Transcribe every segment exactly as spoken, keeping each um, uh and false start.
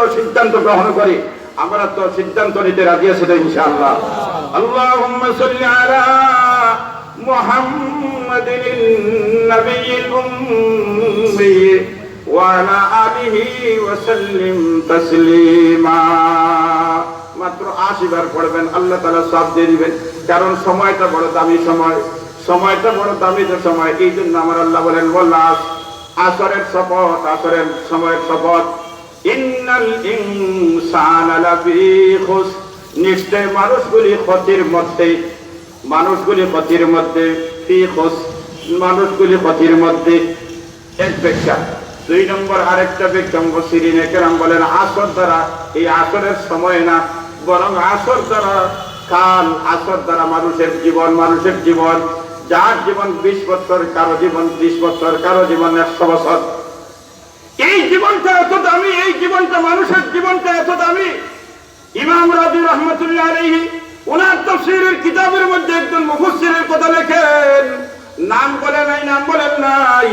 সিদ্ধান্ত গ্রহণ করি। আমরা তো সিদ্ধান্ত নিতে রাজি আছি তো ইনশাআল্লাহ। اللهم صل على محمد النبي الأمي وعلى آله وسلم تسليما। মাত্র আশি বার পড়বেন, আল্লাহ তাআলা সওয়াব দিয়ে দিবেন। কারণ সময়টা বড় দামি সময়, সময়টা বড় দামি যে সময়, এই জন্য আমার আল্লাহ বলেন, "ওয়াল আস-, আসরের শপথ, আসরের সময়ের শপথ, ইন্নাল ইনসানা লাফি খুসর, নিশ্চয় মানুষগুলি ক্ষতির মধ্যে, মানুষগুলি ক্ষতির মধ্যে, ফি খুসর, মানুষগুলি ক্ষতির মধ্যে।" এক ব্যাখ্যা। দুই নম্বর আরেকটা ব্যাখ্যা, মুফাসসিরিনে কেরাম বলেন, আসর দ্বারা, এই আসরের সময় না, বরং আসর দ্বারা, কাল আসর দ্বারা মানুষের জীবন, মানুষের জীবন, যার জীবন বিশ বছর, কারো জীবন ত্রিশ বছর, কারো জীবন একশো বছর। এই জীবনটা এত দামি, এই জীবনটা, মানুষের জীবনটা এত দামি। ইমাম রাজি রহমতুল্লাহ আলাইহি ওনার তাফসীরের কিতাবের মধ্যে একজন মুফাসসিরের কথা লেখেন, নাম বলে নাই, নাম বলেন নাই,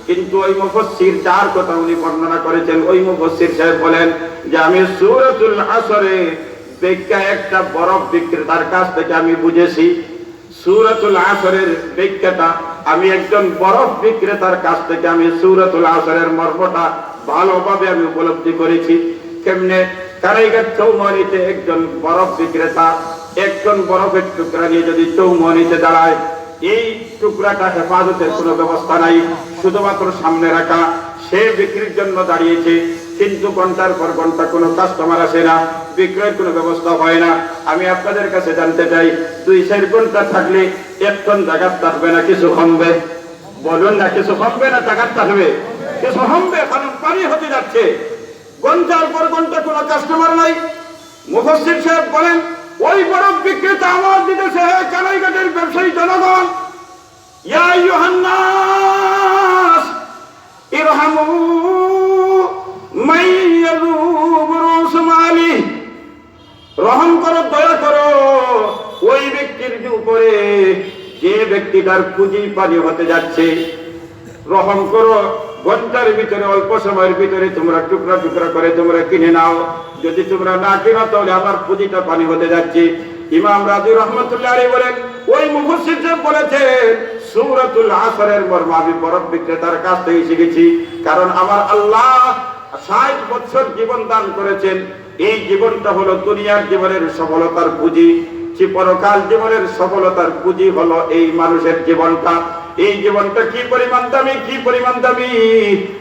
কিন্তু ওই মুফাসসির যার কথা উনি বর্ণনা করেছেন, ওই মুফাসসির সাহেব বলেন যে, "আমি সূরাতুল আসরে ব্যাখ্যা একটা বরফ বিক্রেতার কাছ থেকে আমি বুঝেছি।" সূরাতুল আসরের ব্যাখ্যাটা আমি একজন বরফ বিক্রেতার কাছ থেকে আমি সূরাতুল আসরের মর্মটা ভালোভাবে আমি উপলব্ধি করেছি। কেমনে? কানাইঘাট চৌমুহনীতে একজন বরফ বিক্রেতা একজন বরফের টুকরা নিয়ে যদি চৌমুহনীতে দাঁড়ায়, এই টুকরাটা হেফাজতের কোনো ব্যবস্থা নাই, শুধুমাত্র সামনে রাখা, সে বিক্রির জন্য দাঁড়িয়েছে, কিন্তু ঘন্টার পর ঘন্টা কোনো কাস্টমার আসে না, বিক্রয়ের কোনো ব্যবস্থা হয় না। আমি আপনাদের কাছে জানতে চাই, দুই চার ঘন্টা থাকলে এক টন জাগাত থাকবে না কিছু কমবে? বলুন না, কিছু কমবে না জাগাত থাকবে? কিছু কমবে, কারণ পানি হতে যাচ্ছে, ঘন্টার পর ঘন্টা কোনো কাস্টমার নাই। মুফাসসির সাহেব বলেন, ওই বরফ বিক্রেতা আওয়াজ দিতেছে, "হে কানাইঘাটের ব্যবসায়ী জনগণ, ইয়া আইয়ুহান নাস, ইরহামু মান ইয়াযুবু রুসু মালিহি।" রহম করো, দয়া করো ওই ব্যক্তির উপরে, যে ব্যক্তিটার পুঁজি পানি হতে যাচ্ছে। রহম করো, ঘন্টার ভিতরে, অল্প সময়ের ভিতরে তোমরা টুকরা টুকরা করে তোমরা কিনে নাও। যদি তোমরা না কিনো, তাহলে আমার পুঁজিটা পানি হতে যাচ্ছে। ইমাম রাজি রহমতুল্লাহ আলাইহি বলেন, ওই মুফাসসির সাহেব বলেছেন, সূরাতুল আসরের মর্ম আমি বরফ বিক্রেতার কাছ থেকে শিখেছি, কারণ আমার আল্লাহ ষাট বছর জীবন দান করেছেন। এই জীবনটা হলো দুনিয়ার জীবনের সফলতার পুঁজি, যে পরকাল জীবনের সফলতার পুঁজি হলো এই মানুষের জীবনটা। এই জীবনটা কি পরিমাণ দামি, কি পরিমাণ দামি!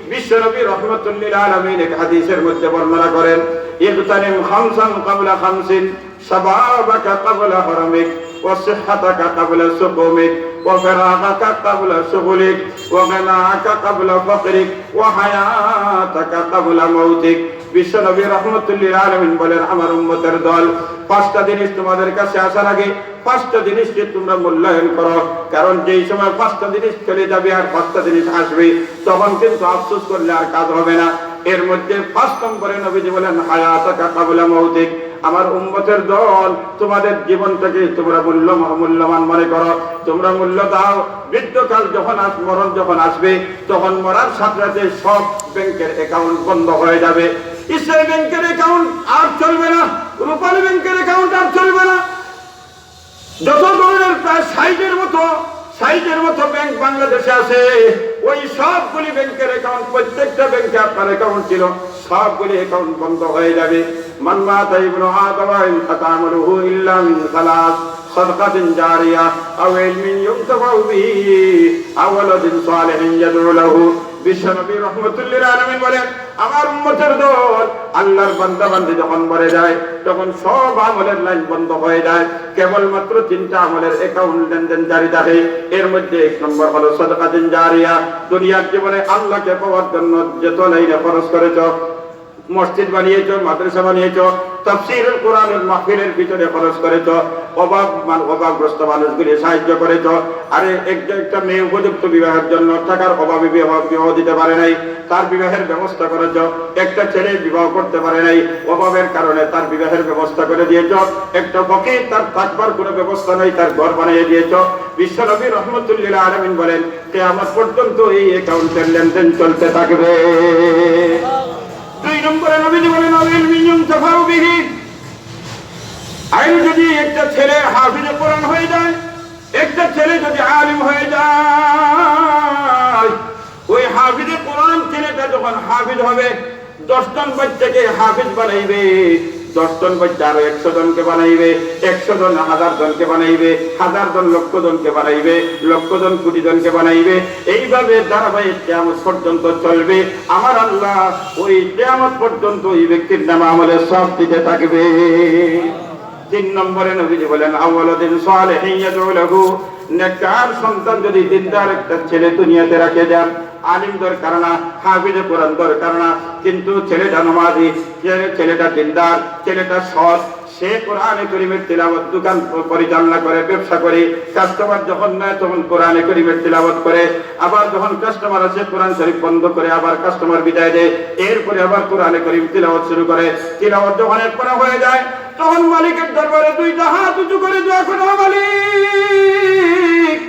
বিশ্বনবী রহমতুল্লিল আলামিন এক হাদিসের মধ্যে বর্ণনা করেন, "ইগতানিম খামসান ক্বাবলা খামসিন, শাবাবাকা ক্বাবলা হারামিক, ওয়া সিহহাতাকা ক্বাবলা সুকুমিক, ওয়া ফারাগাকা ক্বাবলা শুগুলিক, ওয়া গিনাকা ক্বাবলা ফাকরিক, ওয়া হায়াতাকা ক্বাবলা মাউতিক।" বিশ্বনবী রহমতুল্লিল আলামিন বলেন, "আমার উম্মতের দল, পাঁচটা জিনিস তোমাদের কাছে আসার আগে পাঁচটা জিনিসকে তোমরা মূল্যায়ন করো, কারণ যেই সময় পাঁচটা জিনিস চলে যাবে আর পাঁচটা জিনিস আসবে, তখন কিন্তু আফসোস করলে আর কাজ হবে না।" এর মধ্যে পাঁচ নম্বরে নবীজি বলেন, "হায়াতাকা ক্বাবলা মাউতিক।" আমার উম্মতের দল, তোমাদের জীবনটাকে তোমরা মূল্য, মূল্যবান মনে করো, তোমরা মূল্য দাও। বৃদ্ধকাল যখন আস-, মরণ যখন আসবে, তখন মরার সাথে সাথে সব ব্যাংকের অ্যাকাউন্ট বন্ধ হয়ে যাবে। ইসলামী ব্যাংকের অ্যাকাউন্ট আর চলবে না, রূপালী ব্যাংকের অ্যাকাউন্ট আর চলবে না। যত ধরনের প্রায় ষাটের মতো, ষাটের মতো ব্যাংক বাংলাদেশে আছে, ওই সবগুলি ব্যাংকের অ্যাকাউন্ট, প্রত্যেকটা ব্যাংকে আপনার অ্যাকাউন্ট ছিল, সবগুলি অ্যাকাউন্ট বন্ধ হয়ে যাবে। মান মাতা ইবনু আদামা ইনকাতা আমালুহু ইল্লা মিন সালাস, সাদকাতিন জারিয়া, আও ইলমিন ইউনতাফাউ বিহি, আও ওয়ালাদিন সালিহিন ইয়াদউ লাহু। বিশ্বনবী রহমতুল্লিল আলামিন বলেন, আমার উম্মতের দল, আল্লাহর বান্দা বান্দি যখন মরে যায়, তখন সব আমলের লাইন বন্ধ হয়ে যায়, কেবলমাত্র তিনটা আমলের অ্যাকাউন্ট লেনদেন জারি থাকে। এর মধ্যে এক নম্বর হলো সাদকাতুন জারিয়া, দুনিয়ার জীবনে আল্লাহকে পাওয়ার জন্য যত লাইনে খরচ করেছ, মসজিদ বানিয়েছ, মাদ্রাসা বানিয়েছ, তাফসীরুল কোরআনের মাহফিলের ভিতরে খরচ করেছ, অভাব মান-, অভাবগ্রস্ত মানুষগুলি সাহায্য করেছ। আরে একটা, একটা মেয়ে উপযুক্ত বিবাহের জন্য টাকার অভাবে বিবাহ, বিবাহ দিতে পারে নাই, তার বিবাহের ব্যবস্থা করেছ। একটা ছেলে বিবাহ করতে পারে নাই, অভাবের কারণে তার বিবাহের ব্যবস্থা করে দিয়েছ। একটা ফকির, তার থাকবার কোনো ব্যবস্থা নাই, তার ঘর বানিয়ে দিয়েছ। বিশ্বনবী রহমতুল্লিল আলামিন বলেন, কিয়ামত পর্যন্ত এই অ্যাকাউন্টের লেনদেন চলতে থাকবে। দুই নম্বরে নবীজি বলেন, "আও ইলমিন ইউনতাফাউ বিহি।" আর যদি একটা ছেলে হাফিজে কোরআন হয়ে যায়, একটা ছেলে যদি আলিম হয়ে যায়, ওই হাফিজে কোরআন ছেলেটা যখন হাফিজ হবে, দশ জন বাচ্চাকে হাফিজ বানাইবে, দশ জন বাচ্চা আরো একশো জনকে বানাইবে, একশো জন হাজার জনকে বানাইবে, হাজার জন লক্ষ জনকে বানাইবে, লক্ষ জন কোটি জনকে বানাইবে। এইভাবে ধারাবাহিক কিয়ামত পর্যন্ত চলবে। আমার আল্লাহ ওই কিয়ামত পর্যন্ত ওই ব্যক্তির নামে আমলে সওয়াব দিতে থাকবে। তিন নম্বরে নবীজি বলেন, "আও ওয়ালাদিন সালিহিন ইয়াদউ লাহু।" নেককার সন্তান যদি দিনদার একটা ছেলে দুনিয়াতে রাখে যান, আলিম দরকার না, হাফিজে কোরআন দরকার না, কিন্তু ছেলেটা নামাজি, ছেলে-, ছেলেটা দিনদার, ছেলেটা সৎ, সে কোরআনে করিমের তিলাওয়াত, দোকান প-, পরিচালনা করে, ব্যবসা করে, কাস্টমার যখন নেয় তখন কোরআনে করিমের তিলাওয়াত করে, আবার যখন কাস্টমার আসে কোরআন শরীফ বন্ধ করে আবার কাস্টমার বিদায় দেয়, এরপরে আবার কোরআনে করিম তিলাওয়াত শুরু করে। তিলাওয়াত যখন এক পারা হয়ে যায়, তখন মালিকের দরবারে দুইটা হাত উঁচু করে দোয়া করে, "ও মালিক,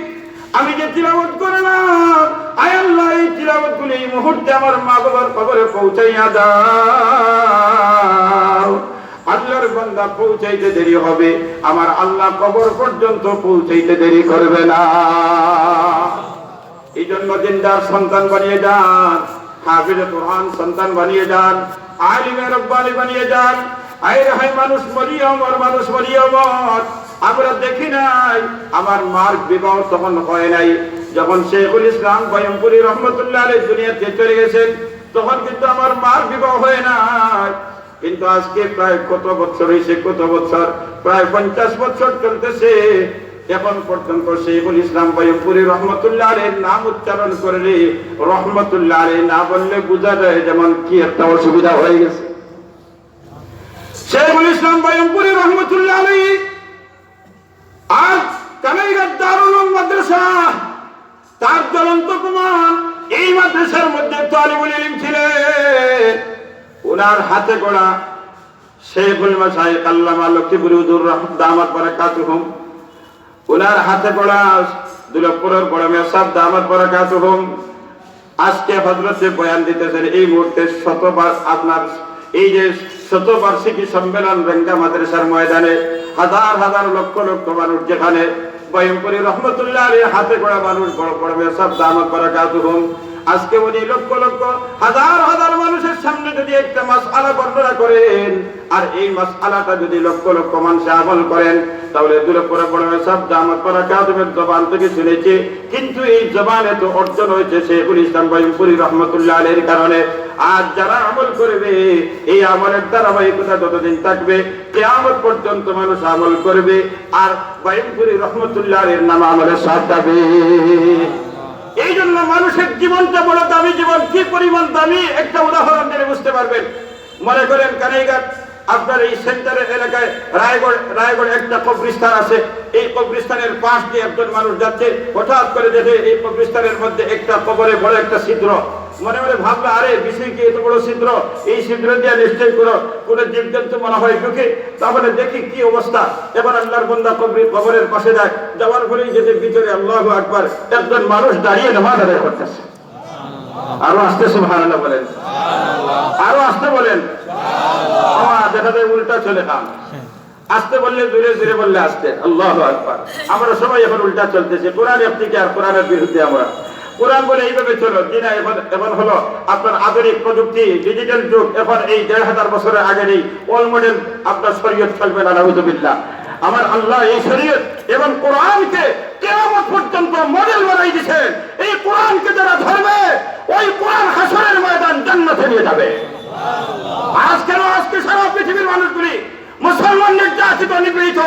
আমি যে তিলাওয়াত করলাম, আয় আল্লাহ, এই তিলাওয়াতগুলি এই মুহূর্তে আমার মা বাবার কবরে পৌঁছাইয়া দাও।" আল্লাহর বান্দা, পৌঁছাইতে দেরি হবে, আমার আল্লাহ কবর পর্যন্ত পৌঁছাইতে দেরি করবে না। এই জন্য দিনদার সন্তান বানিয়ে যান, হাফিজে কোরআন সন্তান বানিয়ে যান, আলিমে রব্বানি বানিয়ে যান। আয় রে হায়, মানুষ মরিয়া অমর, মানুষ মরিয়া অমর। আমরা দেখি নাই, আমার মার বিবাহ তখন হয় নাই, যখন শেখুল ইসলাম বয়মপুরী রহমতুল্লাহ আলাইহি দুনিয়াতে চলে গেছেন, তখন কিন্তু আমার মার বিবাহ হয় নাই। কিন্তু আজকে প্রায় কত বছর হয়েছে, কত বছর, প্রায় পঞ্চাশ বছর চলতেছে। এখন পর্যন্ত শেখুল ইসলাম বয়মপুরী রহমতুল্লাহ আলাইহির নাম উচ্চারণ করে রে, রহমতুল্লাহ আলাইহি না বললে বোঝা যায় যেমন কি একটা অসুবিধা হয়ে গেছে। শেখুল ইসলাম বয়মপুরী রহমতুল্লাহ আলাইহি আজ কানাইঘাট দারুল উলুম মাদ্রাসা, তার জ্বলন্ত প্রমাণ, এই মাদ্রাসার মধ্যে তালিবুল ইলম ছিলেন, ওনার হাতে গড়া শেখুল মাশায়েখ আল্লামা লক্ষ্মীপুরী হুজুর রহ-, দামাত বারাকাতুহুম, ওনার হাতে গড়া দুলকপুরের বড় মেসাব দামাত বারাকাতুহুম, আজকে হযরতে বয়ান দিতেছেন, এই মুহূর্তে শতবার-, আপনার এই যে শতবার্ষিকী সম্মেলন রেঙ্গা মাদ্রাসার ময়দানে হাজার হাজার লক্ষ লক্ষ মানুষ, যেখানে বয়মপুরী রহমতুল্লাহ আলাইহির হাতে গড়া মানুষ, বড় বড় মেসাব দামাত বারাকাতুহুম, আজকে উনি লক্ষ লক্ষ হাজার হাজার মানুষের সামনে যদি একটা মাসআলা বর্ণনা করেন, আর এই মাসআলাটা যদি লক্ষ লক্ষ মানুষে আমল করেন, তাহলে দুলকপুরের বড় মেসাব দামাত বারাকাতুহুমের জবান থেকে শুনেছি, কিন্তু এই জবানে তো অর্জন হয়েছে শেখুল ইসলাম বয়মপুরী রহমতুল্লাহ আলাইহির কারণে। আর যারা আমল করবে, এই আমলের ধারাবাহিকতা যতদিন থাকবে, কিয়ামত পর্যন্ত মানুষ আমল করবে, আর বয়মপুরী রহমতুল্লাহ আলাইহির নামে আমলের সওয়াব পাবে। এই জন্য মানুষের জীবনটা বড় দামি জীবন, কি পরিমাণ দামি একটা উদাহরণ দিলে বুঝতে পারবেন। মনে করেন কানাইঘাট, আপনার এই সেন্টারের এলাকায় রায়গড়, রায়গড় একটা কবরস্থান আছে। এই কবরস্থানের পাশ দিয়ে একজন মানুষ যাচ্ছে, হঠাৎ করে দেখে এই কবরস্থানের মধ্যে একটা কবরে বড় একটা ছিদ্র। মনে মনে ভাবলো, "আরে, বিষয় কি এত বড় ছিদ্র? এই ছিদ্র দিয়ে নিশ্চয়ই কোনো, কোনো জীবজন্তু মনে হয় ঢুকে।" তাহলে দেখি কি অবস্থা। এবার আল্লাহর বান্দা কবরে, কবরের পাশে যায়, যাওয়ার পরেই দেখে ভিতরে, আল্লাহু আকবার, একজন মানুষ দাঁড়িয়ে নামাজ আদায় করতেছে। আরো আস্তে সুবহানাল্লাহ বলেন, আরো আস্তে বলেন। বাবা, দেখা যায় উল্টা চলে কাম। আস্তে বললে জোরে, জোরে বললে আস্তে। আল্লাহু আকবার। আমরা সবাই এখন উল্টা চলতেছে, কোরআন একদিকে আর কোরআনের বিরুদ্ধে আমরা। কোরআন বলে এইভাবে চলো, জি না, এখন, এখন হলো আপনার আধুনিক প্রযুক্তি, ডিজিটাল যুগ, এখন এই দেড় হাজার বছরের আগের এই ওল্ড মডেল আপনার শরীয়ত চলবে না, নাউজুবিল্লাহ। আমার আল্লাহ এই শরীয়ত এবং কোরআনকে কিয়ামত পর্যন্ত মডেল বানাই দিয়েছেন। এই কোরআনকে যারা ধরবে, ওই কোরআন হাশরের ময়দান জান্নাতে নিয়ে যাবে। আজ কেন, আজকে সারা পৃথিবীর মানুষগুলি মুসলমান নির্যাতিত, নিপীড়িত।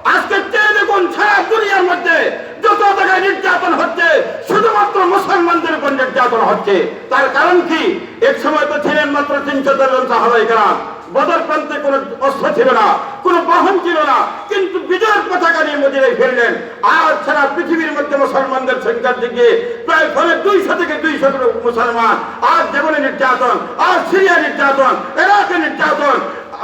আজকে চেয়ে দেখুন, সারা দুনিয়ার মধ্যে যত জায়গায় নির্যাতন হচ্ছে, শুধুমাত্র মুসলমানদের উপর নির্যাতন হচ্ছে। তার কারণ কি? এক সময় তো ছিলেন মাত্র তিনশো জন সাহাবায়ে কেরাম, বদর প্রান্তে কোনো অস্ত্র ছিল না, কোনো বাহন ছিল না, কিন্তু বিজয়ের পতাকা নিয়ে মদিনায় ফিরলেন। আর সারা পৃথিবীর মধ্যে মুসলমানদের সংখ্যার দিক দিয়ে প্রায় পৌনে দুইশো থেকে দুইশো মুসলমান। আর যেমনে নির্যাতন, আর সিরিয়া নির্যাতন, ইরাকে নির্যাতন,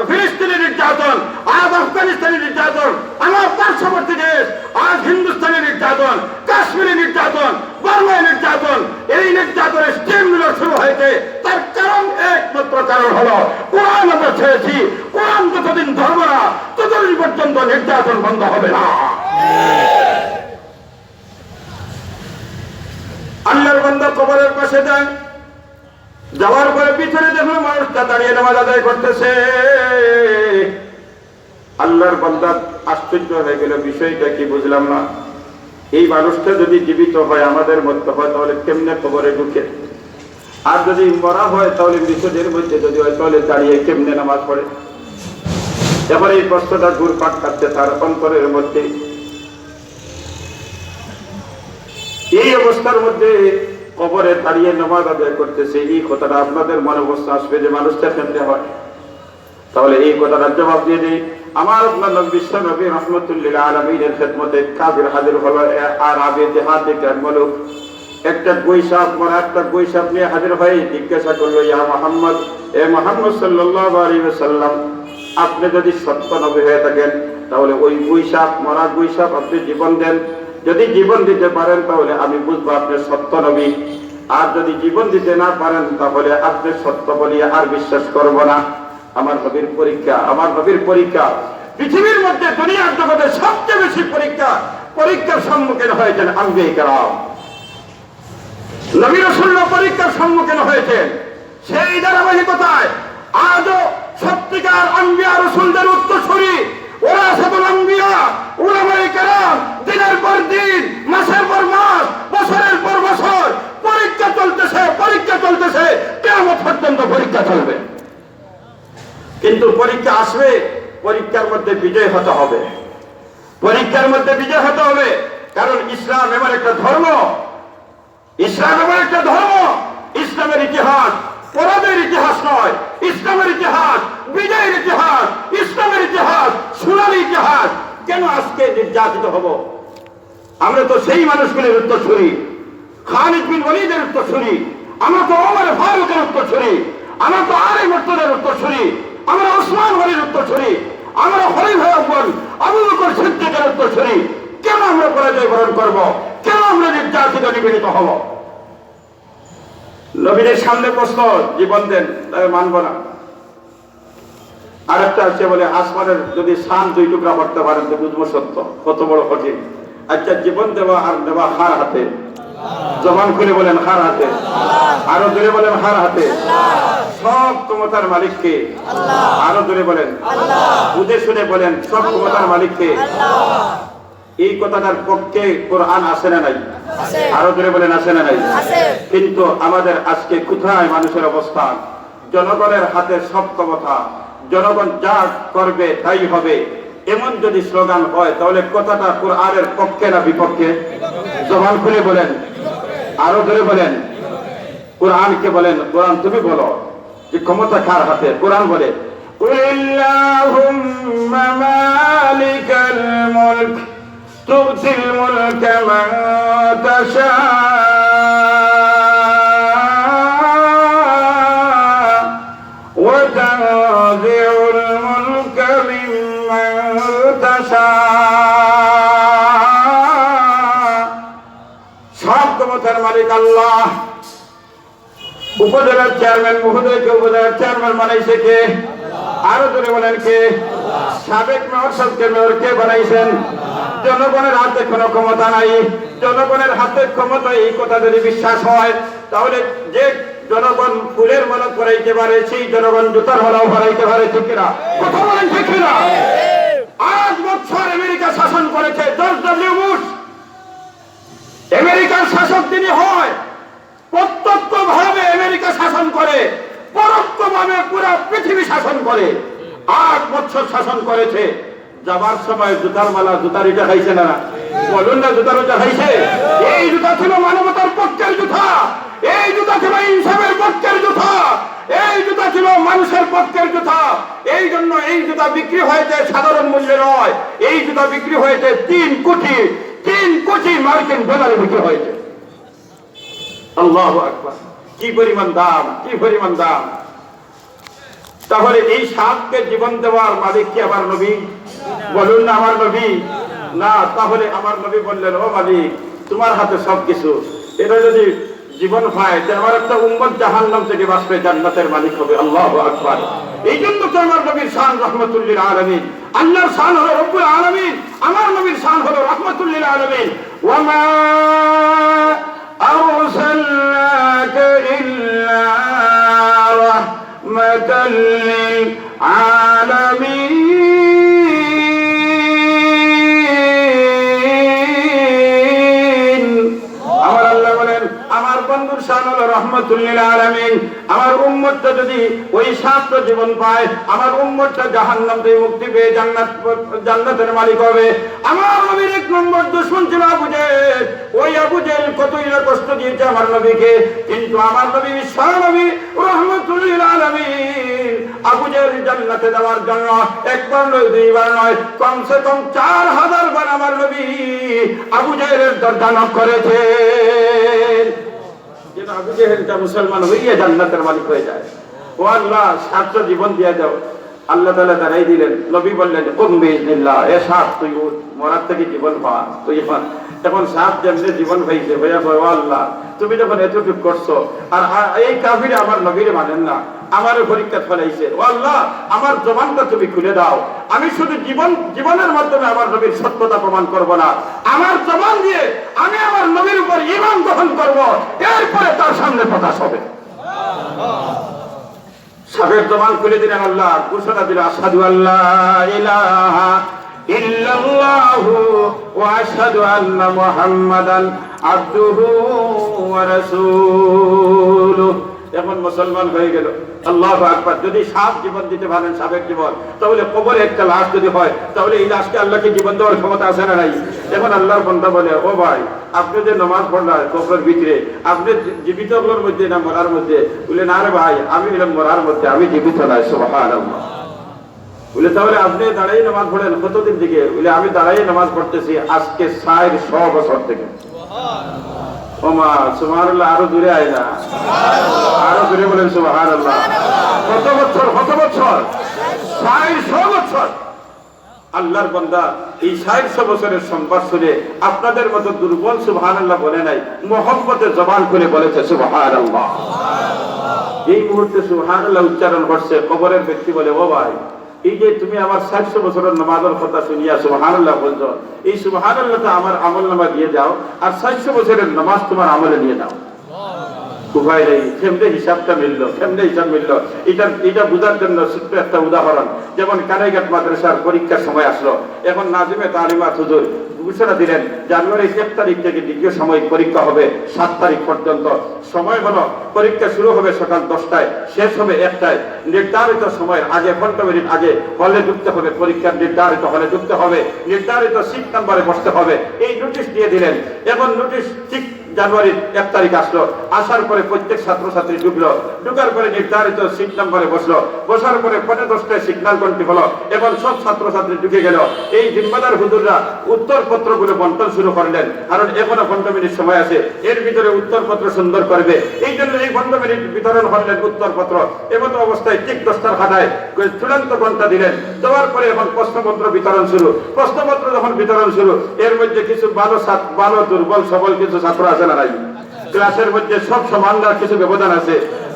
ফিলিস্তিনি নির্যাতন, আজ আফগানিস্তানি নির্যাতন, আমার পার্শ্ববর্তী দেশ, আজ হিন্দুস্তানি নির্যাতন, কাশ্মীরি নির্যাতন, বার্মায় নির্যাতন, এই নির্যাতনের স্টিম মিলার শুরু হয়েছে। তার কারণ, একমাত্র কারণ হলো, কোরআন আমরা ছেড়েছি। কোরআন যতদিন ধরবো না, ততদিন পর্যন্ত নির্যাতন বন্ধ হবে না। আল্লাহর বান্দা কবরের পাশে যায়, যাওয়ার পরে ভিতরে দেখলো মানুষটা দাঁড়িয়ে নামাজ আদায় করতেছে। আল্লাহর বান্দা আশ্চর্য হয়ে গেল, বিষয়টা কি বুঝলাম না। এই মানুষটা যদি জীবিত হয়, আমাদের মতো হয়, তাহলে কেমনে কবরে ঢুকে? আর যদি মরা হয়, তাহলে মৃতদের মধ্যে যদি হয়, তাহলে দাঁড়িয়ে কেমনে নামাজ পড়ে? এবার এই প্রশ্নটা ঘুরপাক খাচ্ছে তার অন্তরের মধ্যে। এই অবস্থার মধ্যে কবরে দাঁড়িয়ে নামাজ আদায় করতেছে, এই কথাটা আপনাদের মনে প্রশ্ন আসবে যে মানুষটা কেমনে হয়? তাহলে এই কথাটার জবাব দিয়ে দেই, আমার আপনার নবী, বিশ্ব নবী রহমতুল্লিল আলমিনের খেদমতে কাফির হাজির হলো, এ, আর আবে দেহাতে জন্মলো একটা গুইসাপ, মরা একটা গুইসাপ নিয়ে হাজির হয়ে জিজ্ঞাসা করলো, "ইয়া মোহাম্মদ, এ মোহাম্মদ সাল্লাল্লাহু আলাইহি ওয়াসাল্লাম, আপনি যদি সত্য নবী হয়ে থাকেন, তাহলে ওই গুইসাপ, মরা গুইসাপ আপনি জীবন দেন। যদি জীবন দিতে পারেন, তাহলে আমি বুঝবো আপনি সত্য নবী। আর যদি জীবন দিতে না পারেন, তাহলে আপনি সত্য বলিয়া আর বিশ্বাস করব না।" আমার নবীর পরীক্ষা, আমার নবীর পরীক্ষা। পৃথিবীর মধ্যে দুনিয়ার জগতে সবচেয়ে বেশি পরীক্ষা, পরীক্ষার সম্মুখীন হয়েছেন আম্বিয়া কেরাম। নবী রাসূলরা পরীক্ষার সম্মুখীন হয়েছেন। সেই ধারাবাহিকতায় আজও সত্যিকার আম্বিয়া রাসূলদের উত্তরসূরি, ওয়ারাসাতুল আম্বিয়া, উলামায়ে কেরাম দিনের পর দিন, মাসের পর মাস, বছরের পর বছর পরীক্ষা চলতেছে, পরীক্ষা চলতেছে, কিয়ামত পর্যন্ত পরীক্ষা চলবে। কিন্তু পরীক্ষা আসবে, পরীক্ষার মধ্যে বিজয় হতে হবে। পরীক্ষার মধ্যে বিজয় হতে হবে, কারণ ইসলাম এমন একটা ধর্ম, ইসলাম এমন একটা ধর্ম, ইসলামের ইতিহাস পরাজয়ের ইতিহাস নয়, ইসলামের ইতিহাস বিজয়ের ইতিহাস, ইসলামের ইতিহাস সোনালী ইতিহাস। কেন আজকে নির্যাতিত হব? আমরা তো সেই মানুষগুলির উত্তরসূরি, খালিদ বিন ওয়ালিদের উত্তরসূরি, আমরা তো ওমর ফারুকের উত্তরসূরি, আমরা তো আলী মুর্তজার উত্তরসূরি, আমরা ওসমান গনির উত্তরসূরি, আমরা খলিফা আউয়াল আবু বকর সিদ্দিকের উত্তরসূরি। কেন আমরা পরাজয় বরণ করব? কেন আমরা নির্যাতিত নিপীড়িত হব? নবীদের সামনে প্রশ্ন, জীবন দেন, তবে মানব না। আরেকটা আছে বলে, আসমানের যদি চান দুই টুকরা করতে পারেন তো বুঝবো সত্য, কত বড় কঠিন। আচ্ছা, জীবন দেওয়া আর নেওয়া কার হাতে? জবান খুলে বলেন, কার হাতে? আরো জোরে বলেন, কার হাতে? সব ক্ষমতার মালিক কে? আরো জোরে বলেন, বুঝে শুনে বলেন, সব ক্ষমতার মালিক কে? এই কথাটার পক্ষে কোরআন আছে না নাই? আরো জোরে বলেন, আছে না নাই? কিন্তু আমাদের আজকে কোথায় মানুষের অবস্থান? জনগণের হাতে সব ক্ষমতা, জনগণ যা করবে তাই হবে, এমন যদি স্লোগান হয়, তাহলে কথাটা কোরআনের পক্ষে না বিপক্ষে? জবান খুলে বলেন, আরো জোরে বলেন। কোরআনকে বলেন, কোরআন তুমি বলো যে ক্ষমতা কার হাতে। কোরআন বলে, "কুলিল্লাহুম্মা মালিকাল মুলক তুতিল মুলকা মান তাশা ওয়া তানজিউল মুলকা মিম্মান তাশা।" সব ক্ষমতার মালিক আল্লাহ। উপজেলার চেয়ারম্যান মহোদয়কে উপজেলার চেয়ারম্যান বানাইছে কে? আরো জোরে বলেন কে? সাবেক মেয়র সাহেবকে মেয়র কে বানাইছেন? জনগণের হাতে কোনো ক্ষমতা নাই। জনগণের হাতে ক্ষমতা, এই কথা যদি বিশ্বাস হয়, তাহলে যে জনগণ ফুলের মালা পরাইতে পারে, সেই জনগণ জুতার মালাও পরাইতে পারে, ঠিক কিনা? কথা বলেন, ঠিক কিনা? আট বছর আমেরিকা শাসন করেছে জর্জ ডব্লিউ বুশ। আমেরিকার শাসক তিনি হয়, প্রত্যক্ষভাবে আমেরিকা শাসন করে, পরোক্ষভাবে পুরা পৃথিবী শাসন করে। আট বছর শাসন করেছে। যাবার সময় জুতার মালা, জুতার ইটা খাইছে না? বলুন না, জুতার ইটা খাইছে? এই জুতা ছিল মানবতার পক্ষের জুতা, এই জুতা ছিল ইনসাফের পক্ষের জুতা, এই জুতা ছিল মানুষের পক্ষের জুতা। এই জন্য এই জুতা বিক্রি হয়েছে সাধারণ মূল্যে নয়, এই জুতা বিক্রি হয়েছে তিন কোটি, তিন কোটি মার্কিন ডলারে বিক্রি হয়েছে। আল্লাহু আকবার। কি পরিমাণ দাম, কি পরিমাণ দাম। তাহলে এই সাপকে জীবন দেওয়ার মালিক কি আমার নবী? বলুন না, আমার নবী? না। তাহলে আমার নবী বললেন, "ও মালিক, তোমার হাতে সব কিছু, এটা যদি জীবন পায়, তে আমার একটা উম্মত জাহান্নাম থেকে বাঁচবে, জান্নাতের মালিক হবে। আল্লাহু আকবার। এই জন্য তো আমার নবীর শান রহমতুল্লিল আলামিন। আল্লাহর শান হলো রব্বুল আলামিন, আমার নবীর শান হলো রহমতুল্লিল আলামিন। ওয়া মা আরসালনাকা ইল্লা রাহমাতাল লিল আলামিন। আমার আল্লাহ বলেন, আমার বন্ধুর শান হলো রহমতুল্লিল আলামিন। আমার উম্মতটা যদি ওই সাতটা জীবন পায়, আমার উম্মতটা জাহান্নাম থেকে মুক্তি পেয়ে জান্নাত, জান্নাতের মালিক হবে। আমার নবীর এক নম্বর দুশমন ছিল আবু জেহেল। ওই আবু জেহেল কতই না কষ্ট দিয়েছে আমার নবীকে, কিন্তু আমার নবী, বিশ্ব নবী, রহমতুল্লিল আলামিন, আবু জেহেল জান্নাতে যাওয়ার জন্য একবার নয়, দুইবার নয়, কমসে কম চার হাজার বার আমার নবী আবু জেহেলের দরজা নক করেছেন, যেন আবু জেহেলটা মুসলমান হইয়া জান্নাতের মালিক হয়ে যায়। ও আল্লাহ, সাতটা জীবন দিয়া যাও। আল্লাহ তাআলা দাঁড়াই দিলেন, নবী বললেন, "কুম বিইজনিল্লাহ, এ সাত, তুই উঠ, মরার থেকে জীবন পা, তুই এখন।" এখন সাত যেমনে জীবন পাইছে, হইয়া কয়, "ও আল্লাহ, তুমি যখন এতটুকু করছো, আর আ-, এই কাফিরে আমার নবীরে মানেন না, আমারে পরীক্ষাত ফেলাইছে। ও আল্লাহ, আমার জবানটা তুমি খুলে দাও, আমি শুধু জীবন, জীবনের মাধ্যমে আমার নবীর সত্যতা প্রমাণ করব না, আমার জবান দিয়ে আমি আমার নবীর উপর ঈমান গ্রহণ করব, এরপরে তার সামনে প্রকাশ হবে।" সাপের জবান খুলে দিলেন আল্লাহ, ঘোষণা দিল, "আশহাদু আল্লা ইলাহা ইল্লাল্লাহু ওয়া আশহাদু আন্না মুহাম্মাদান আবদুহু ওয়া রাসূলুহু।" এখন মুসলমান হয়ে গেল। আল্লাহু আকবার। যদি সাপ জীবন দিতে পারেন, সাপের জীবন, তাহলে কবরে একটা লাশ যদি হয়, তাহলে এই লাশকে আল্লাহকে জীবন দেওয়ার ক্ষমতা আছে না নাই? এখন আল্লাহর বান্দা বলে, "ও ভাই, আপনি যে নামাজ পড়লেন কবরের ভিতরে, আপনি জী-, জীবিত অকলর মধ্যে না মরার মধ্যে?" বলে, "না রে ভাই, আমি হইলাম মরার মধ্যে, আমি জীবিত নাই।" সুবহানাল্লাহ। বলে, "তাহলে আপনি দাঁড়াই নামাজ পড়েন কতদিন থেকে?" বলে, "আমি দাঁড়াই নামাজ পড়তেছি আজকে চাইরশো বছর থেকে।" ও মা, সুবহানাল্লাহ, আরো জোরে আয় না, আরো জোরে বলেন সুবহানাল্লাহ। কত বছর, কত বছর? চাইরশো বছর। আল্লাহর বান্দা এই চাইরশো বছরের সংবাদ শুনে আপনাদের মতো দুর্বল সুবহানাল্লাহ বলে নাই, মহব্বতে জবান খুলে বলেছে সুবহানাল্লাহ। এই মুহূর্তে সুবহানাল্লাহ উচ্চারণ করছে, কবরের ব্যক্তি বলে, "ও ভাই, এই যে তুমি আমার চাইরশো বছরের নামাজের কথা শুনিয়া সুবহানাল্লাহ বলছো, এই সুবহানাল্লাহটা আমার আমল নামা দিয়ে যাও, আর চাইরশো বছরের নামাজ তোমার আমলে নিয়ে যাও।" উপায় নেই, কেমনে হিসাবটা মিললো, কেমনে হিসাব মিললো, এটা, এটা বোঝার জন্য ছোট্ট একটা উদাহরণ। যেমন কানাইঘাট মাদ্রাসার পরীক্ষার সময় আসলো, এখন নাজিমে তালিমাত হুজুর ঘোষণা দিলেন, জানুয়ারির এক তারিখ থেকে দ্বিতীয় সাময়িক পরীক্ষা হবে সাত তারিখ পর্যন্ত। সময় হলো, পরীক্ষা শুরু হবে সকাল দশটায়, শেষ হবে একটায়। নির্ধারিত সময়ের আগে, পনেরো মিনিট আগে হলে ঢুকতে হবে, পরীক্ষার নির্ধারিত হলে ঢুকতে হবে, নির্ধারিত সিট নাম্বারে বসতে হবে, এই নোটিশ দিয়ে দিলেন। এখন নোটিশ ঠিক জানুয়ারির এক তারিখ আসলো, আসার পরে প্রত্যেক ছাত্রছাত্রী ঢুকলো, ঢুকার পরে নির্ধারিত সিট নাম্বারে বসলো, বসার পরে পৌনে দশটায় সিগন্যাল ঘন্টি হলো, এখন সব ছাত্রছাত্রী ঢুকে গেল। এই জিম্মাদার হুজুররা উত্তরপত্রগুলো বন্টন শুরু করলেন, কারণ এখনো পনেরো মিনিট সময় আছে, এর ভিতরে উত্তরপত্র সুন্দর করবে, এই জন্য এই পনেরো মিনিট বিতরণ করলেন উত্তরপত্র। এমতো অবস্থায় ঠিক দশটার কাটায় চূড়ান্ত ঘন্টা দিলেন, দেওয়ার পরে এখন প্রশ্নপত্র বিতরণ শুরু। প্রশ্নপত্র যখন বিতরণ শুরু, এর মধ্যে কিছু ভালো ছাত-, ভালো দুর্বল সবল কিছু ছাত্র আছে না নাই? ক্লাসের মধ্যে সব সমান না, কিছু ব্যবধান আছে।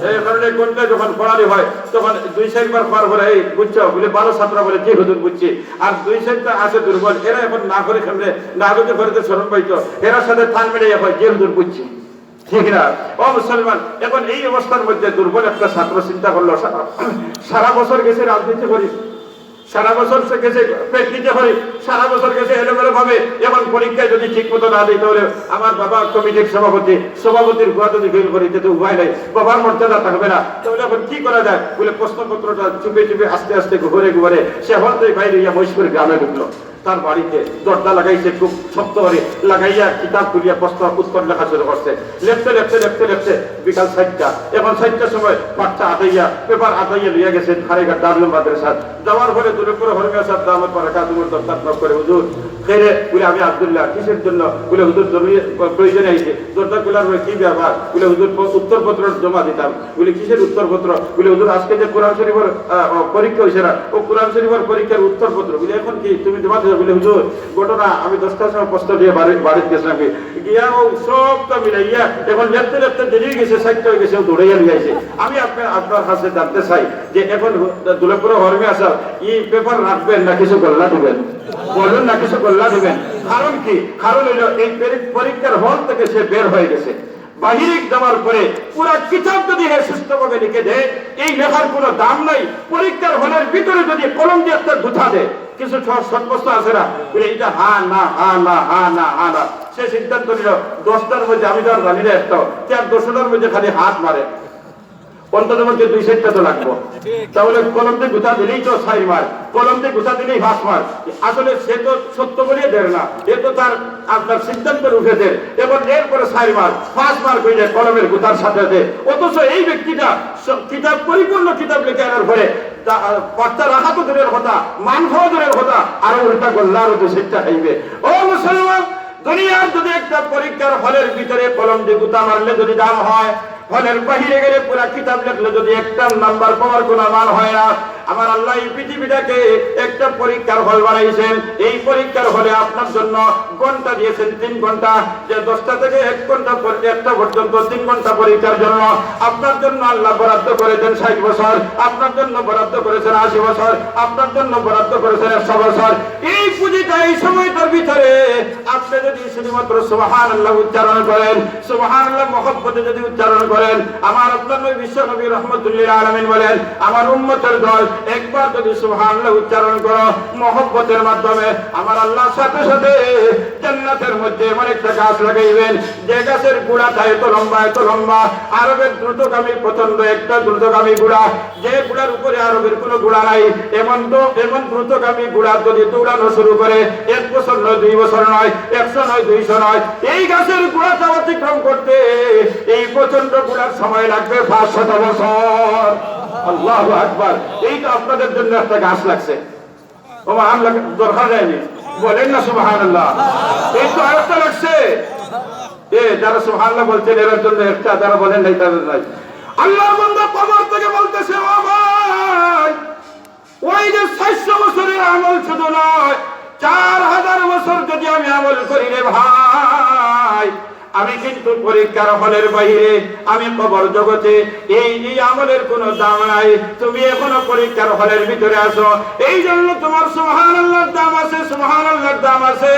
এই কারণে ঘন্টা যখন পড়ানি হয়, তখন দুই চারবার পড়ার পরে, "এই বুঝছো?" বলে, ভালো ছাত্র বলে, "জি হুজুর বুঝছি।" আর দুই চারটা আছে দুর্বল, এরা এখন না করে কেমনে, না যদি করে তো শরম পাইতো, এরার সাথে তাল মিলিয়ে হয়, "জি হুজুর বুঝছি।" ঠিক না? ও মুসলমান, এখন এই অবস্থার মধ্যে দুর্বল একটা ছাত্র চিন্তা করলো, "সারা, সারা বছর গেছে রাজনীতি করি, সারা বছর সে গেছে পেট দিতে করি, সারা বছর গেছে এলোমেলো ভাবে, এখন পরীক্ষায় যদি ঠিক মতো না দিই, তাহলে আমার বাবা কমিটির সভাপতি, সভাপতির হুয়া যদি ফেল করি, তো উপায় নাই, বাবার মর্যাদা থাকবে না, তাহলে এখন কি করা যায়?" বলে, "প্রশ্নপত্রটা চুপে চুপে আস্তে আস্তে ঘুরে ঘুরে সে হল থেকে বাইরে হইয়া মহেশপুর গ্রামে ঢুকলো।" তার বাড়িতে দরজা লাগাইছে খুব শক্ত করে, লাগাইয়া কিতাব খুলিয়া প্রশ্ন উত্তর লেখা শুরু করছে। লেখতে, লেখতে, লেখতে, লেখতে বিকাল চারটা। এখন চারটার সময় বাচ্চা আদাইয়া, পেপার আদাইয়া লইয়া গেছে কানাইঘাট দারুল মাদ্রাসাত। যাওয়ার পরে দূরে পরে হরমিয়া সাহেব দামাত বারাকাতুহুমুর দরজাত নক করে, "হুজুর, রে, বলে, "আমি আব্দুল্লাহ।" "কিসের জন্য?" বলে, "হুজুর, জরুরি প্রয়োজনে আইছি।" "দরজা খোলার পরে কি ব্যাপার?" বলে, "হুজুর, প-, উত্তরপত্রর জমা দিতাম।" বলে, "কিসের উত্তরপত্র?" বলে, "হুজুর, আজকে যে কোরআন শরীফর, আহ, আহ, পরীক্ষা হইছে না, ও কোরআন শরীফর পরীক্ষার উত্তরপত্র।" বলে, "এখন কি তুমি জমা দিবে?" বলে, "হুজুর, ঘটনা, আমি দশটার সময় প্রস্তাব দিয়ে বাড়ি, বাড়িত গেছিলাম কি, গিয়া ও সবটা মিলাইয়া এখন লেখতে লেখতে দেরি হয়ে গেছে, চারটা হয়ে গেছে, ও দৌড়াইয়া নিয়ে আইছে। আমি আপনার, আপনার কাছে জানতে চাই যে এখন দুলাপুর হরমে আসার এই পেপার রাখবেন না কিছু গোল্লা দিবেন?" বলুন না, কিছু গোল্লা দিবেন। কারণ কি? কারণ হইল এই পরি-, পরীক্ষার হল থেকে সে বের হয়ে গেছে। বাহিরে যাওয়ার পরে পুরা কিতাব যদি হে সুস্থভাবে লিখে দেয়, এই লেখার কোনো দাম নাই। পরীক্ষার হলের ভিতরে যদি কলম দিয়ে একটা গুঁতা দেয়, কিছু সৎ-, সৎ বস্তু আছে না, বলে, "এটা হা না, হা না, হা না, হা না।" সে সিদ্ধান্ত নিল, "দশটার মধ্যে আমি তো আর জানি না একটাও, তে আর দশটার মধ্যে খালি হাত মারে।" অন্তত পক্ষে দুই চারটা তো লাগবো। তাহলে কলম দিয়ে গুঁতা দিলেই তো চার মার, কলম দিয়ে গুঁতা দিলেই পাঁচ মার। আসলে সে তো সত্য বলিয়ে দের না, এ তো তার, আপনার সিদ্ধান্তের উপরে দের। এবার এরপরে চার মার, পাঁচ মার কইলে কলমের গুঁতার সাথে সাথে। অথচ এই ব্যক্তিটা স-, কিতাব, পরিপূর্ণ কিতাব লিখে আনার পরে তা-, পাত্তা রাখা তো দূরের কথা, মান খাওয়া দূরের কথা, আরো উল্টা গোল্লা আরো দুই চারটা খাইবে। ও মুসলমান, দুনিয়ার যদি একটা পরীক্ষার হলের ভিতরে কলম দিয়ে গুঁতা মারলে যদি দাম হয়, হলের বাহিরে গেলে পুরা কিতাব লেখলে যদি একটা নাম্বার পাওয়ার কোনো মান হয় না। আমার আল্লাহ এই পৃথিবীটাকে একটা পরীক্ষার হল বানাইছেন। এই পরীক্ষার হলে আপনার জন্য ঘন্টা দিয়েছেন তিন ঘন্টা, যে দশটা থেকে এক ঘন্টা পর-, একটা পর্যন্ত তিন ঘন্টা পরীক্ষার জন্য আপনার জন্য আল্লাহ বরাদ্দ করেছেন ষাট বছর, আপনার জন্য বরাদ্দ করেছেন আশি বছর, আপনার জন্য বরাদ্দ করেছেন একশো বছর। এই পুঁজিটা এই সময়টার ভিতরে আপনি যদি শুধুমাত্র সুবহানাল্লাহ উচ্চারণ করেন, সুবহানাল্লাহ মহব্বতে যদি উচ্চারণ করেন, আমার আপনার নবী বিশ্ব নবী রহমতুল্লিল আলামিন বলেন, "আমার উম্মতের দল একবার যদি সুবহানাল্লাহ উচ্চারণ করো মহব্বতের মাধ্যমে, আমার আল্লাহ সাথে সাথে জান্নাতের মধ্যে এমন একটা গাছ লাগাইবেন, যে গাছের গুড়াটা এত লম্বা, এত লম্বা, আরবের দ্রুতগামী পতঙ্গ একটা দ্রুতগামী গুড়া, যে গুড়ার উপরে আরবের কোনো গুড়া নাই, এমন দ-, এমন দ্রুতগামী গুড়া যদি দৌড়ানো শুরু করে, এক বছর নয়, দুই বছর নয়, একশো নয়, দুইশো নয়, এই গাছের গুড়াটা অতিক্রম করতে এই প্রচণ্ড গুড়ার সময় লাগবে পাঁচশত বছর।" আল্লাহু আকবার। এই তো আপনাদের জন্য একটা গাছ লাগছে। ও মা, আমরা দরকার যায়নি, বলেন না সুবহানাল্লাহ। এই তো আরেকটা লাগছে। এ, যারা সুবহানাল্লাহ বলছেন, এরার জন্য একটা, যারা বলেন নাই, তাদের নাই। আল্লাহর বান্দা কবর থেকে বলতেছে, "ও ভাই, ওই যে চারশো বছরের আমল শুধু নয়, চার হাজার বছর যদি আমি আমল করি রে ভাই, আমি কিন্তু পরীক্ষার হলের বাইরে, আমি কবর জগতে, এই, এই আমলের কোনো দাম নাই। তুমি এখনো পরীক্ষার হলের ভিতরে আছো, এই জন্য তোমার সুবহানাল্লাহর দাম আছে, সুবহানাল্লাহর দাম আছে।"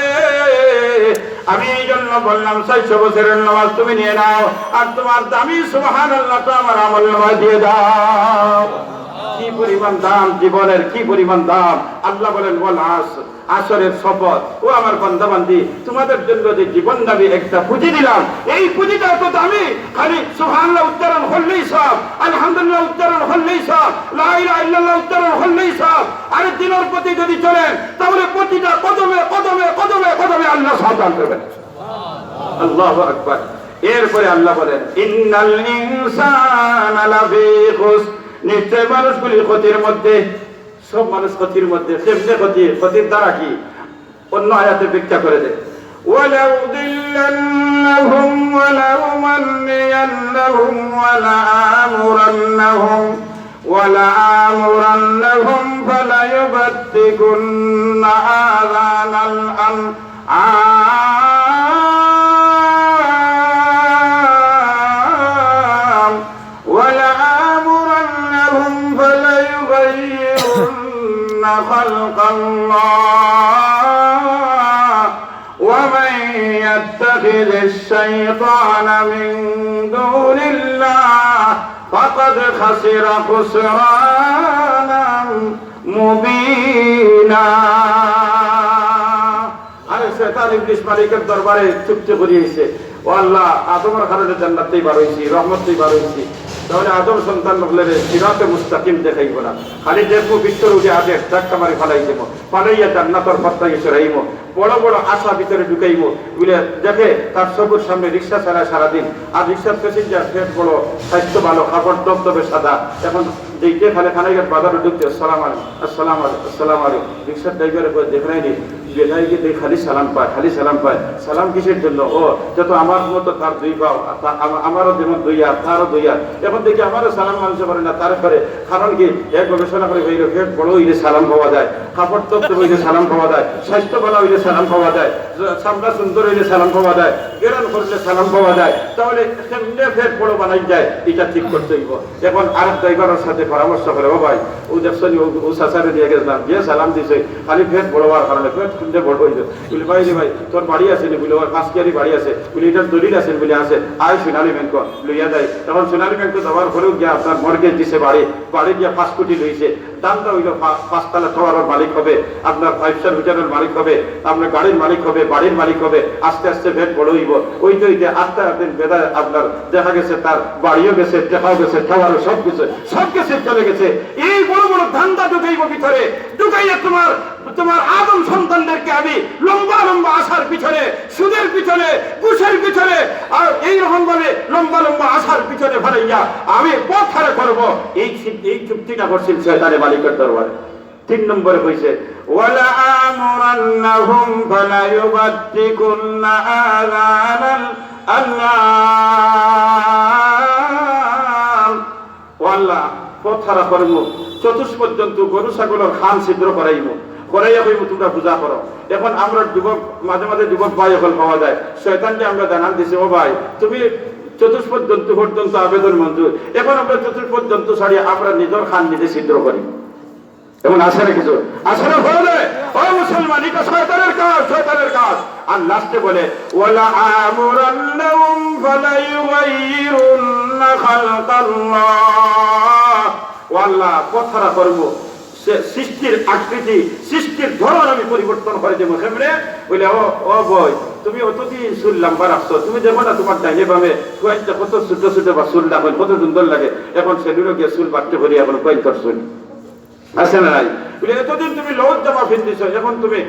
আমি এই জন্য বললাম, চারশো বছরের নামাজ তুমি নিয়ে নাও, আর তোমার দামি সুবহানাল্লাহটা আমার আমল নামায় দিয়ে দাও। কি পরিমাণ দাম জীবনের, কি পরিমাণ দাম! আল্লাহ বলেন, "ওয়াল আসর, আসরের শপথ, ও আমার বান্দা বান্দি, তোমাদের জন্য যে জীবন দামি একটা পুঁজি দিলাম, এই পুঁজিটা এত দামি, খালি সুবহানাল্লাহ উচ্চারণ করলেই সব, আলহামদুলিল্লাহ উচ্চারণ করলেই সব, লা ইলাহা ইল্লাল্লাহ উচ্চারণ করলেই সব।" আর দিনের পথে যদি চলেন, তাহলে প্রতিটা কদমে, কদমে, কদমে, কদমে আল্লাহ সব দান করবেন। আল্লাহু আকবার। এরপরে আল্লাহ বলেন, "ইন্নাল ইনসানা লাফি খুসর", নিশ্চয় মানুষগুলি ক্ষতির মধ্যে। সব মানুষ ক্ষতির মধ্যে। কেমনে ক্ষতি? ক্ষতির দ্বারা কি? অন্য আয়াতে ব্যাখ্যা করে দেয়, "ওয়ালাউদিল্লান্নাহুম ওয়ালাউমান্নিয়ান্নাহুম ওয়ালাআমুরান্নাহুম, ওয়ালাআমুরান্নাহুম ফালায়ুবাত্তিকুন্না আযানাল আনআম, ওয়ালাআমুরান্নাহুম ফালায়ুগাইয়িরুন্না খালকাল্লাহ, ওয়া মান ইয়াত্তাখিযিশ শাইতানা মিন দুনিল্লাহ ফাকাদ খাসিরা খুসরানাম মুবিনা।" আরে শয়তান ইবলিস মালিকের দরবারে চুক্তি করিয়াছে, "ও আল্লাহ, আদমর কারণে জান্নাত থাকি বার অইছি, রহমত থাকি বার অইছি, তাহলে আদম সন্তান অকলরে সিরাতে মুস্তাকিম দেখাইবা না, খালি দেখমু ভিতরে উঠি আগে ধাক্কা মারি ফালাই দিমু, ফালাইয়া জান্নাতর পথ থাকি সরাইমু, বড় বড় আশা ভিতরে ঢুকাইমু।" বলে দেখে তার চকুর সামনে রিক্সা চালায় সারাদিন, আর রিক্সার প্যাসেঞ্জার পেট বড়, স্বাস্থ্য ভালো, কাপড় দপদপে সাদা। এখন যেইতে খালে খানাইঘাট বাজারে ঢুকতে, "আসসালামু আলাইকুম, আসসালামু আলাইকুম, আসসালামু আলাইকুম।" রিক্সার ড্রাইভারে কয়, "দেখরায়নি, বেটায় গিয়া দেখে খালি সালাম পায়, খালি সালাম পায়। সালাম কিসের জন্য? ও, যত আমার মতো তার দুই পাও, তা-, আমা-, আমারও যেমন দুই হাত, তারও দুই হাত। এখন দেখি আমারও সালাম মানুষে করে না, তারে করে। কারণ কি? এক গবেষণা করি অইলো, পেট বড় অইলে সালাম পাওয়া যায়, কাপড় তপ্ত অইলে সালাম পাওয়া যায়, স্বাস্থ্য ভালা অইলে সালাম পাওয়া যায়, চামড়া সুন্দর অইলে সালাম পাওয়া যায়, গেরান করলে সালাম পাওয়া যায়। তাহলে কেমনে পেট বড় বানাই যায়, ইটা ঠিক করতে অইবো। এখন আরেক ড্রাইভারর সাথে পরামর্শ করে, "ও ভাই, ও দেখছো নি, ও, ও চাচারে দিয়া গেছলাম, যে সালাম দিছে, খালি পেট বড় অওয়ার কারণে পেট কেমনে বড় অইলো।" বলে, "ভাই রে ভাই, তোর বাড়ি আছে নি?" বলে, "ওর পাঁচ কিয়ারি বাড়ি আছে।" বলে, "ইটার দলিল আছে নি?" বলে, "আছে।" আয় সোনালী ব্যাংক লইয়া যাই। তখন সোনালী ব্যাংক যাওয়ার পরেও গিয়া আপনার মর্গেজ দিছে বাড়ি, বাড়ি গিয়া পাঁচ কোটি লইছে। ধান্দা অইলো পা-, পাঁচতলা টাওয়ারর মালিক হবে, আপনার ফাইভ স্টার হোটেলর মালিক হবে, আপনার গাড়ির মালিক হবে, বাড়ির মালিক হবে। আস্তে আস্তে পেট বড় অইবো, অইতে অইতে আস্তে আস্তে বেটা আপনার দেখা গেছে তার বাড়িও গেছে, টেকাও গেছে, টাওয়ারও সব গেছে, সব গেছে, চলে গেছে। এই বড় বড় ধান্দা ঢুকাইবো ভিতরে, ঢুকাইয়া তোমার, তোমার আদম সন্তানদেরকে আমি লম্বা লম্বা আশার পিছনে, সুদের পিছনে, ঘুষের পিছনে, আর এই রকম ভাবে লম্বা লম্বা আশার পিছনে ফালাইয়া আমি পথ হারা করবো। এই সিদ্ধ-, এই চুক্তিটা করছিল শয়তানে মালিকের দরবারে। তিন নম্বরে কইছে, "ওয়ালা আমুরান্নাহুম ফালায়ুবাত্তিকুন্না আযানাল আনআম।" ও আল্লাহ, পথ হারা করমু, চতুষ্পদ জন্তু, গরু ছাগলর কান ছিদ্র করাইমু, করাইয়া কইমু, "তোমরা পূজা করো।" এখন আমরা যুবক, মাঝে মাঝে যুবক ভাই অকল পাওয়া যায়, শয়তানকে আমরা জানান দিছি, "ও ভাই, তুমি চতুষ্পদ জন্তু পর্যন্ত আবেদন মঞ্জুর, এখন আমরা চতুষ্পদ জন্তু ছাড়িয়া আমরা নিজর কান নিজে ছিদ্র করি।" এমন আছে না কিছু? আছে না? বলে, "ও মুসলমান, এটা শয়তানের কাজ, শয়তানের কাজ।" আর লাস্টে বলে, "ওয়ালা আমুরান্নাহুম ফালায়ুগাইয়িরুন্না খালকাল্লাহ।" ও আল্লাহ, পথ হারা করমু, সে সৃষ্টির আকৃতি, সৃষ্টির ধরন আমি পরিবর্তন করে দেবো। কেমনে? বলে, "ও, ও বই, তুমি অতদিন চুল লম্বা রাখছো, তুমি দেখো না তোমার ডাইনে বামে কুয়াইনটা কত ছোট ছোট বা চুল রাখো, কত সুন্দর লাগে, এখন সেলুনে গিয়া চুল বাড়তে করি এখন কুয়াইন তোর চুল।" আছে না নাই? বলে, "এতদিন তুমি লউজ জামা পিন্দিছো, এখন তুমি, এ,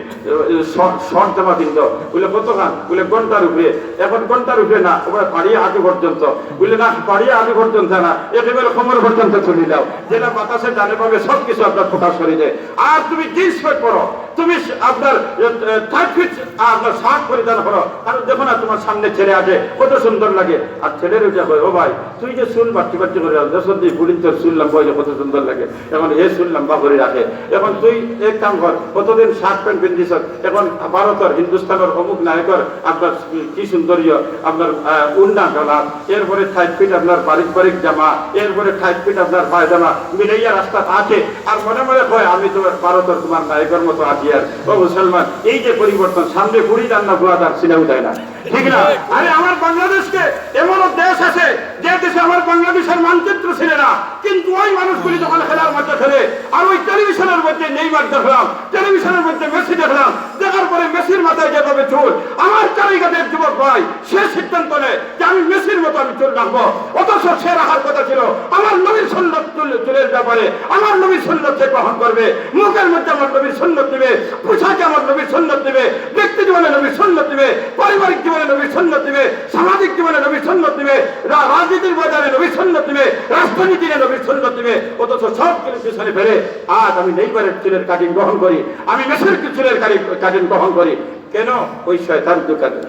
শর্ট, শর্ট জামা পিন্দো।" বলে, "কতখান?" বলে, "ঘন্টার উপরে।" এখন ঘন্টার উপরে না, ওরা পাড়িয়ে আঁটু পর্যন্ত। বলে, "না, পাড়িয়ে আঁটু পর্যন্ত না, একেবারে কোমর পর্যন্ত তুলি দাও, যেটা বাতাসে ডানে বামে সব কিছু আপনার ফোকাস করে দেয়। আর তুমি জিন্স প্যান্ট পরো, তুমি স-, আপনার, এ, এ, টাইট ফিট আপনার শার্ট পরিধান করো, কারণ দেখো না তোমার সামনে ছেলে আছে, কত সুন্দর লাগে।" আর ছেলের ওইটা কয়, "ও ভাই, তুই যে চুল বাড়তি বাড়তি করে আনছস, সত্যি বুড়ির তোর চুল লম্বা হইলে কত সুন্দর লাগে, এখন এ চুল লম্বা করে রাখে। এখন তুই এক কাম কর, কতদিন শার্ট প্যান্ট পিন্দিস, এখন ভারতর, হিন্দুস্তানর অমুক নায়কর আপনার কি সুন্দরীয় আপনার, আহ, উন্না গলা, এরপরে টাইট ফিট আপনার বারিক বারিক জামা, এরপরে টাইট ফিট আপনার পায়জামা, মিলাইয়া রাস্তাত আঁটে, আর মনে মনে কয়, 'আমি তো ভারতর তোমার নায়কর মতো আঁটি।' আর ও মুসলমান, এই যে পরিবর্তন, সামনে বুড়ি দান্না বুয়া দার সিনাউ দেয় না।" ঠিক না? আরে, আমার বাংলাদেশকে এমনও দেশ আছে, যে দেশে আমার বাংলাদেশের মানচিত্র ছিল না, কিন্তু ওই মানুষগুলি যখন খেলার মাঠে খেলে, আর ওই টেলিভিশনের মধ্যে নেইমার দেখলাম, টেলিভিশনের মধ্যে মেসি দেখলাম, দেখার পরে মেসির মাথায় যেভাবে চুল, আমার কালীঘাটের যুবক ভাই সে সিদ্ধান্ত নেয় যে আমি মেসির মতো আমি চুল রাখবো, অথচ সে রাখার কথা ছিল আমার নবীর সুন্নত চুল-, চুলের ব্যাপারে, আমার নবীর সুন্নত সে গ্রহণ করবে, মুখের মধ্যে আমার নবীর সুন্নত দিবে, পোশাকে আমার নবীর সুন্নত দিবে, ব্যক্তি জীবনে নবীর সুন্নত দিবে, পারিবারিক জীবনে নবীর সুন্নত দিবে, সামাজিক জীবনে নবীর সুন্নত দিবে, রা-, রাজনীতির ময়দানে নবীর সুন্নত দিবে, রাষ্ট্রনীতিতে নবীর সুন্নত দিবে। অথচ সব কিছু পিছনে ফেলে আজ আমি নেইমারের চুলের কাটিং গ্রহণ করি, আমি মেসির চুলের কাটি-, কাটিং গ্রহণ করি। কেন? ওই শয়তান দোকানে।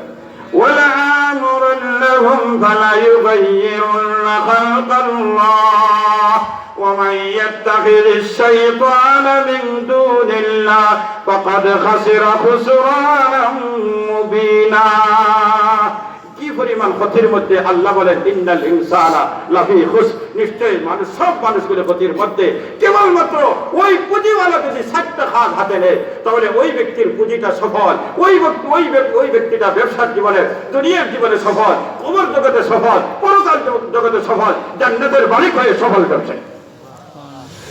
ولآمرنهم فليغيرن خلق الله ومن يتخذ الشيطان من دون الله فقد خسر خسرانا مبينا। কি পরিমাণ ক্ষতির মধ্যে আল্লাহ বলেন, "ইন্নাল ইনসানা লাফি খুসর", নিশ্চয়ই মানুষ, সব মানুষগুলো ক্ষতির মধ্যে। কেবলমাত্র ওই পুঁজিওয়ালা যদি চারটা কাজ হাতে নেয়, তাহলে ওই ব্যক্তির পুঁজিটা সফল, ওই ব্যক্তি, ওই ব্যক্তি, ওই ব্যক্তিটা ব্যবসার জীবনে, দুনিয়ার জীবনে সফল, কবর জগতে সফল, পরকাল জগ-, জগতে সফল, জান্নাতের মালিক হয়ে সফল ব্যবসায়ী।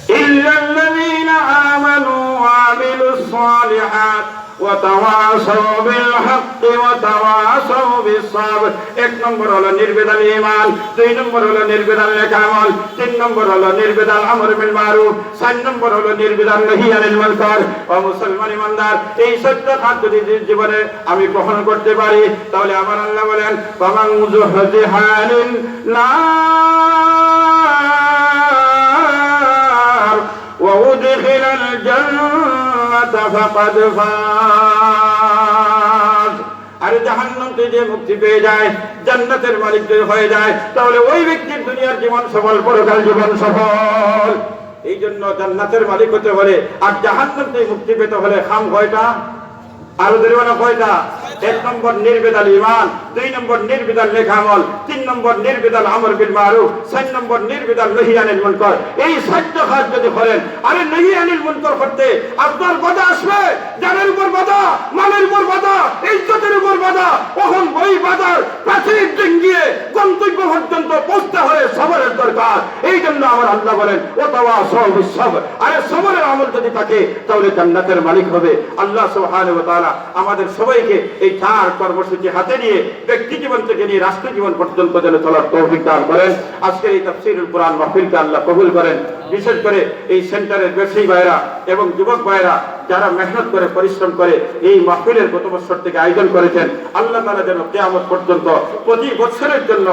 إلا الذين آمنوا وعملوا الصالحات وتواصوا بالحق وتواصوا بالصبر। এক নম্বর হলো নির্বিধান ঈমান, দুই নম্বর হলো নির্বিধান নেক আমল, তিন নম্বর হলো নির্বিধান আমর বিল মারুফ, চার নম্বর হলো নির্বিধান নাহি আনিল মুনকার। ও মুসলমান ইমানদার, এই চারটা কাজ যদি জি-, জীবনে আমি গ্রহণ করতে পারি, তাহলে আমার আল্লাহ বলেন, "ফামান যুহযিহা আনিন নার ওয়া উদখিলাল জান্নাত فقد فاز. আর জাহান্নাম থেকে যে মুক্তি পেয়ে যায়, জান্নাতের মালিক যদি হয়ে যায়, তাহলে ওই ব্যক্তির দুনিয়ার জীবন সফল, পরকাল জীবন সফল। এই জন্য জান্নাতের মালিক হতে হলে আর জাহান্নাম থেকে মুক্তি পেতে হলে কাম কয়টা? আরো জোরে বলো, কয়টা? এক নম্বর নির্ভেজাল ঈমান, দুই নম্বর নির্ভেজাল নেক আমল, তিন নম্বর নির্ভেজাল আমর বিল মারুফ, চার নম্বর নির্ভেজাল নহি আনিল মুনকার। এই চারটা কাজ যদি করেন, আরে নহি আনিল মুনকার করতে আপনার বাধা আসবে, জানের উপর বাধা, মালের উপর বাধা, ইজ্জতের উপর বাধা। তখন ওই বাধার প্রাচীর ডিঙ্গিয়ে গন্তব্য পর্যন্ত পৌঁছতে হলে সবরের দরকার। এই জন্য আমার আল্লাহ বলেন, "ওয়া তাওয়াসাউ বিস সাবর।" আরে সবরের আমল যদি থাকে, তাহলে জান্নাতের মালিক হবে। আল্লাহ সুবহানাহু ওয়া তাআলা আমাদের সবাইকে এই চার কর্মসূচি হাতে নিয়ে ব্যক্তি জীবন থেকে নিয়ে রাষ্ট্র জীবন পর্যন্ত যেন চলার তৌফিক দান করেন। আজকের এই তাফসীরুল কোরআন মাহফিলকে আল্লাহ কবুল করেন। বিশেষ করে এই সেন্টারের ব্যবসায়ী ভাইরা এবং যুবক ভাইরা যারা মেহনত করে, পরিশ্রম করে এই মাহফিলের গত বছর থেকে আয়োজন করেছেন, আল্লাহ তাআলা যেন কিয়ামত পর্যন্ত প্রতি বছরের জন্য